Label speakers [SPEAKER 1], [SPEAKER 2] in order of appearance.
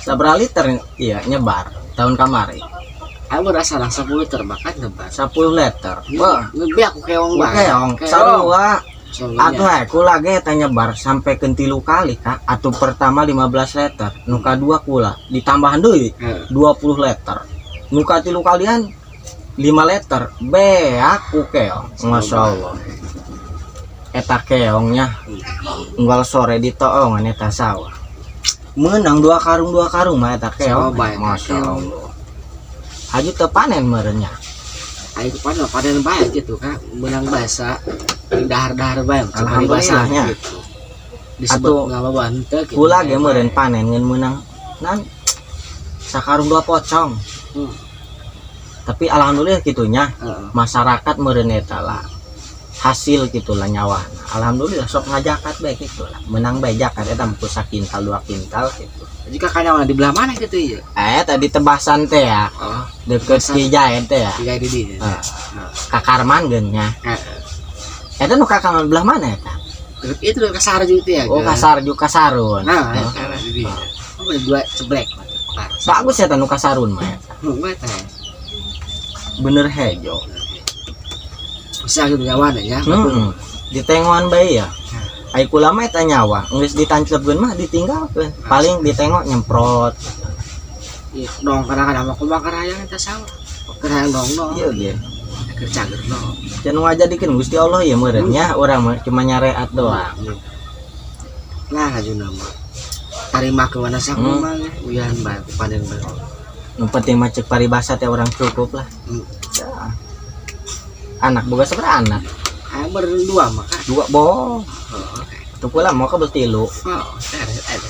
[SPEAKER 1] Sabaraha liter iya nyebar tahun kamari?
[SPEAKER 2] Aku merasa lah 10 liter makan nyebar.
[SPEAKER 1] 10 liter. Wah,
[SPEAKER 2] Lebih aku keong bae.
[SPEAKER 1] keong sarua.
[SPEAKER 2] Soalnya.
[SPEAKER 1] Atuh we kula ge eta nyebar sampai ke 3 kali Kak. Atuh pertama 15 liter, nu kadua kula ditambahan deui 20 liter. Nu katilu kalian 5 liter. Beak ku keong. Masya Allah. Eta keongnya unggal sore ditoongan eta sawah. Menang 2 karung 2 karung mah eta keong.
[SPEAKER 2] Sawah bae eta
[SPEAKER 1] Masya
[SPEAKER 2] keong.
[SPEAKER 1] Allah. Haju teu panen meureun nya.
[SPEAKER 2] Ayo panen panen bae gitu Kak. Menang bahasa dahar-dahar bae
[SPEAKER 1] Alhamdulillahnya.
[SPEAKER 2] gitu. Disebut
[SPEAKER 1] Atuh,
[SPEAKER 2] ngalawan henteu gitu.
[SPEAKER 1] Kula ge meureun panen ngan meunang nan sakarung 2 pocong. Tapi alhamdulillah gitunya masyarakat meureun eta lah hasil gitulah nyawa. Alhamdulillah sok ngajakat bae gitu lah. Menang bae jakat eta mah ku sakintal 2 kintal gitu.
[SPEAKER 2] Jika kanyawana di belah mana gitu ya?
[SPEAKER 1] Tadi tebasan teh ya.
[SPEAKER 2] Oh,
[SPEAKER 1] deket Ki Jaen teh ya.
[SPEAKER 2] Ki Jaen di dieu.
[SPEAKER 1] Heeh. Kakarman geun nya.
[SPEAKER 2] Heeh.
[SPEAKER 1] Eta nu kakarman belah mana eta?
[SPEAKER 2] Deket itu ke Sarju itu ya.
[SPEAKER 1] Oh, Kasarju Kasarun.
[SPEAKER 2] Nah,
[SPEAKER 1] Oh.
[SPEAKER 2] eta di dieu. Oh, ada 2 ceblek.
[SPEAKER 1] Bagus ya nu Kasarun mah eta.
[SPEAKER 2] Nu eta.
[SPEAKER 1] Bener hejo.
[SPEAKER 2] Bisa gitu nyawana ya.
[SPEAKER 1] Heeh. Ditengoan bae ya. Ai kula mah eta nyawa, geus ditanclepkeun mah ditinggalkeun. Paling ditengok nyemprot.
[SPEAKER 2] Iya, dong kadang-kadang mah kumaha karayang eta sawah. Karayang dong dong.
[SPEAKER 1] Iya ge.
[SPEAKER 2] Keur cager dong.
[SPEAKER 1] Can ngajadikeun Gusti Allah ya meureun nya urang mah cuma nyareat doang.
[SPEAKER 2] Lah hajuna mah. Tarima ke mana sakumaha ge uyahan bae panen bae.
[SPEAKER 1] Nu penting mah ceuk paribasa teh urang cukup lah. Ya. Anak boga sabaraha anak?
[SPEAKER 2] Aya berdua mah Kak.
[SPEAKER 1] 2 boh.
[SPEAKER 2] Oh, oke.
[SPEAKER 1] Tuh pula mau ke betilu.
[SPEAKER 2] Oh, ada.